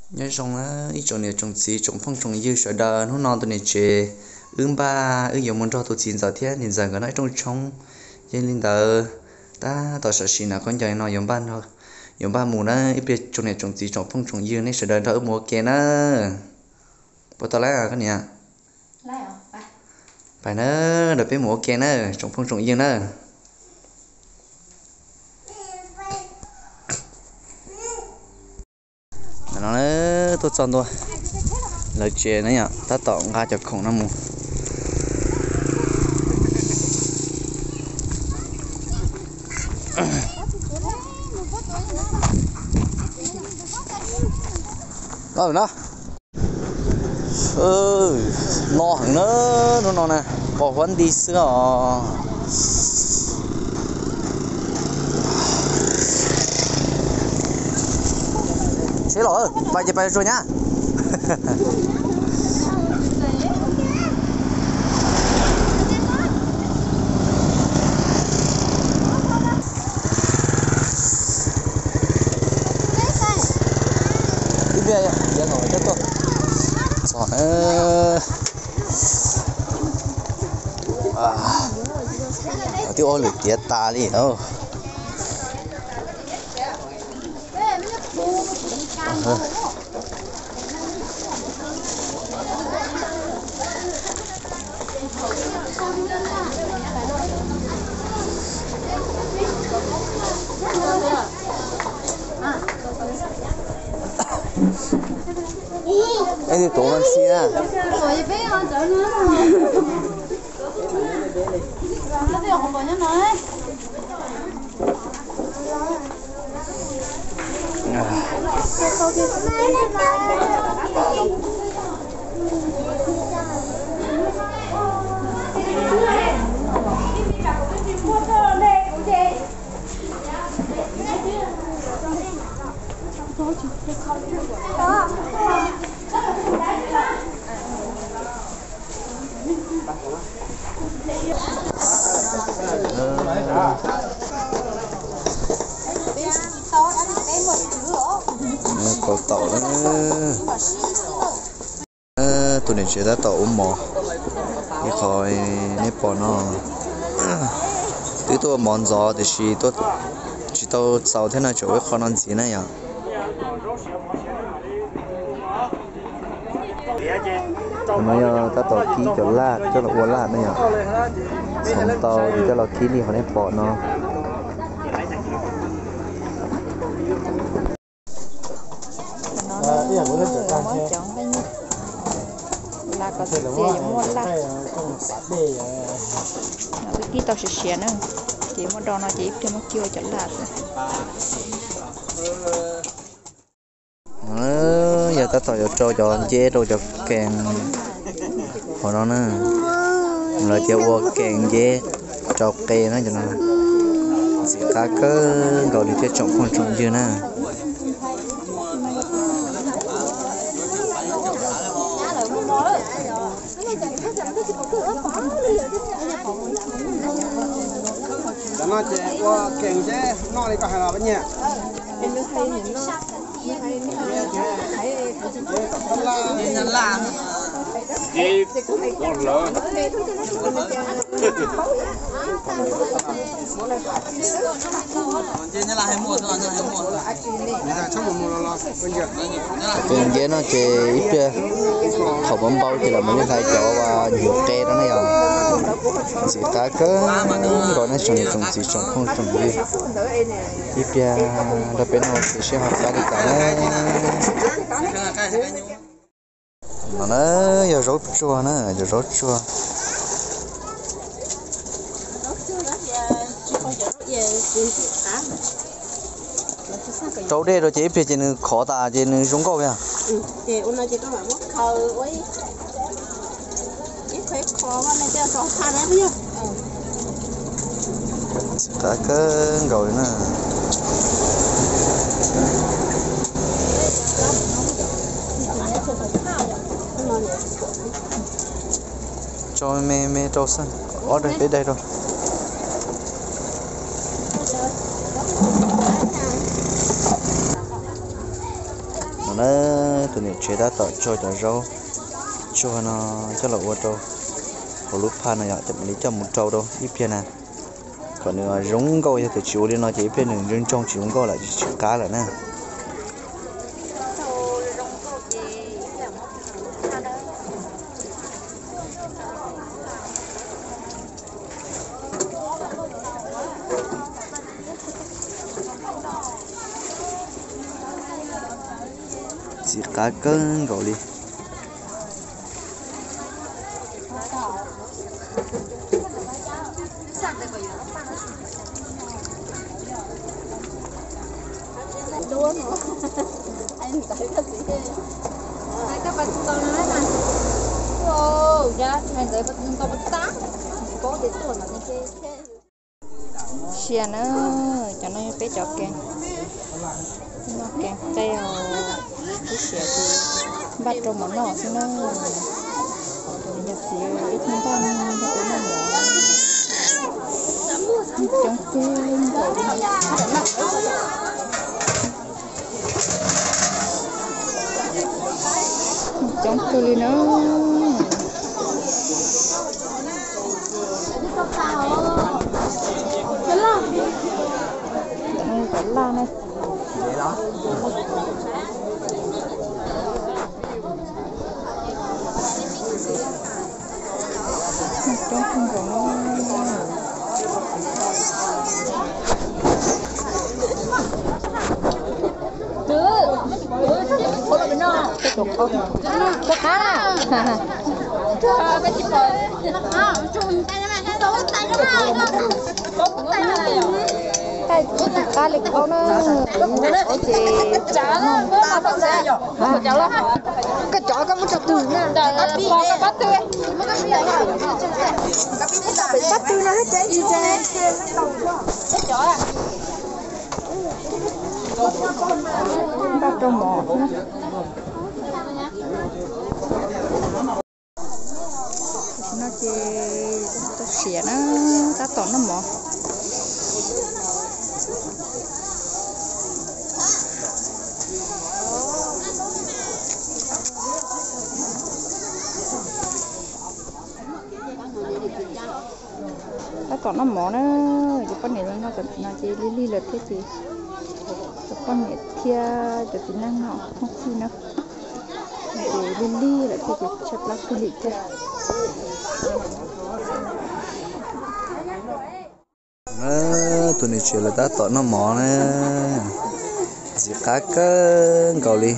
Nyob zoo na ib tsoom niam tsoom txiv tsoom phooj tsoom ywg sawv daws, hnub no tus niam tsev wb npaj wb yuav mus nrog tus txiv ntxawm thiab niam ntxawm nkawd noj ib rooj tshoob. Yog li ntawd, tab tom sam sim na khaub ncaws no yuav npaj, yuav npaj mus na. Ib pliag tsoom niam tsoom txiv tsoom phooj tsoom ywg nej sawv daws nrog wb mus ua ke na. Puas tau lawm koj niam? Pais na, nrog peb mus ua ke na tsoom phooj tsoom ywg na. No tuaj txog ntua lawv tsev na yom, tab tom nqa cov khoom no mus. No, no heev na, hnub no na, pos huab nti xwb os. Tsheb los, pais ces pais tsuas nyab. Ib pliag yuav tau coj tuaj. Txog na, twb ua lwm tiav tas li lauj. Ej, tus tuav mas ntxim na. Kaus taum na. Tus niam tsev tab tom ua mov, ib qho nej pom no. Twb tuaj ua mov ntxov tiam sis tsis tau txaus thiab no, tseem ua ib qho no ntxiv na yom. No yog tab tom kib cov laj coj los ua laj na yom. Txhoov tau ces coj los kib li qhov nej pom no. Laj kom tias yuav muaj laj, twb kib tau siav siav na, ces muaj do no ces ib pliag muab kib ua cov laj xwb. Yog tab tom yuav rau cov nceb rau cov kees hauv no na. Lawv tias ua kees nceb rau qe na cov no. Ntxim qab kawg nkaus li thiab tsoom phooj tsoom ywg na. Cov no ces ua kees nceb noj li koj hais los pab nyiam. Kees nceb no ces ib pliag thaum npau npau ces lawv mam li hlais cov uas nyuam qe rau na yom. Ntxim qab kawg nkaus nej tsoom niam tsoom txiv tsoom phooj tsoom ywg, ib pliag nrog peb noj ua ke seb ho qab li cas na. No na, yog zaub tsuag na, yog zaub tsuag. Rau dej rau ces ib pliag ces nws khov tas ces nws zoo nkauj yog. Ntxim qab kawg nkaus li na. Tso me me rau xwb, ob daim peb daim rau. No Na, tus niam tsev tab tom tso cov zaub tsuag no coj los ua rau hauv lub phaj no yom, mam li coj mus rau rau ib pliag na, kom nws zoo nkauj. Yog tias tsis ua li no ces ib pliag nws ntsoog ntsoog tsis zoo nkauj lawm, tsis qab lawm na. Txiv qab kawg nkaus li. Sia na, cov no yog peb cov kev, no kev qe os, ib siav ces npaj rau mov noj xwb na. Yog txiv ib tug npaj no yog peb noj mov, coob kawg nkaus li. Coob kawg li na. Cov laj na. Coob kawg nkaus. Koj qab na. Koj qab li qab na. Ces koj cov koj muab tso twg na. Peb pab twg no thiab ces tsis tau rau mov. Tam sim no ces tau siav na, tab tom noj mov. Tab tom noj mov na, cov poj niam los noj tam sim no ces lig lig lawm thiab ces cov poj niam thiab cov txiv neej no phooj ywg na, ces lig lig lawm thiab ces tshaib plab kawg li thiab. Tus niam tsev lawv tab tom noj mov na, ntxim qab kawg nkaus li.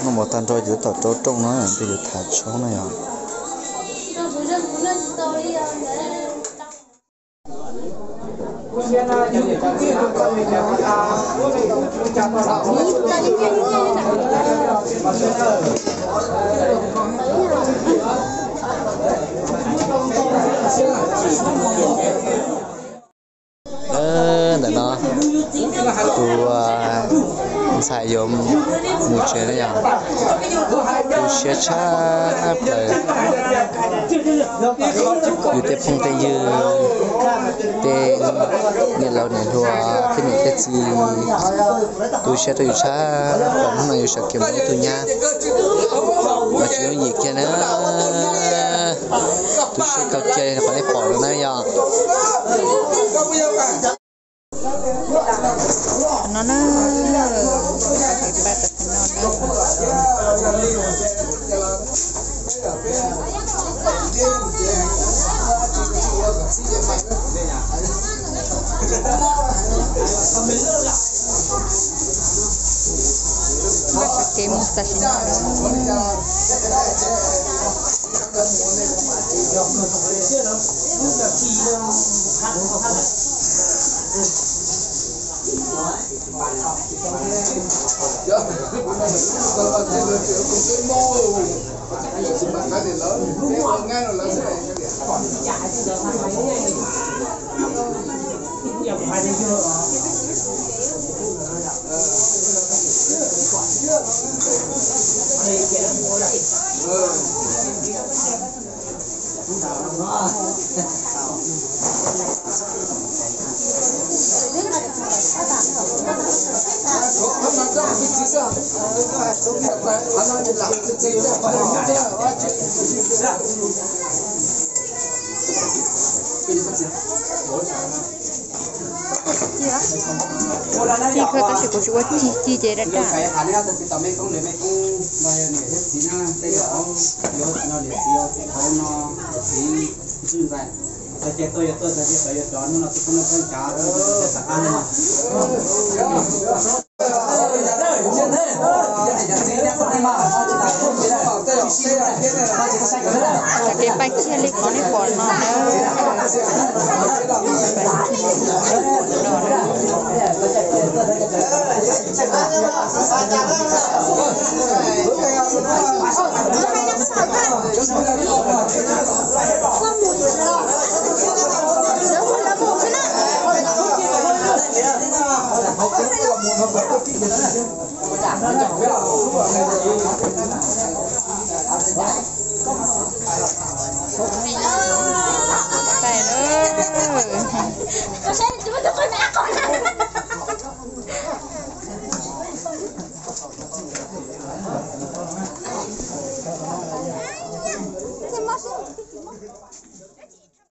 Noj mov tag nrho ces tab tom rau rooj no, tej yuav thav tshoob na yog. Ntawm no tus ntxhais yuav mus tsev na yog, tu siab tshaj plaws. Yus tej phooj tej ywg, tej niam laus niam hluas, tej niam tej txiv, tu siab rau yus tshaj plaws. Hnub no yus sawv kev mus ib tug nyab mas tsis yooj yim kiag na. Tu siab kawg kiag li qhov nej pom no na yog. No na, pab tam sim no na. Npaj sawv kev mus tam sim no. Ci kawg tab sis kuv tsis ua ci ci ces daj daj. Cov kev pais kiag li qhov nej pom no na.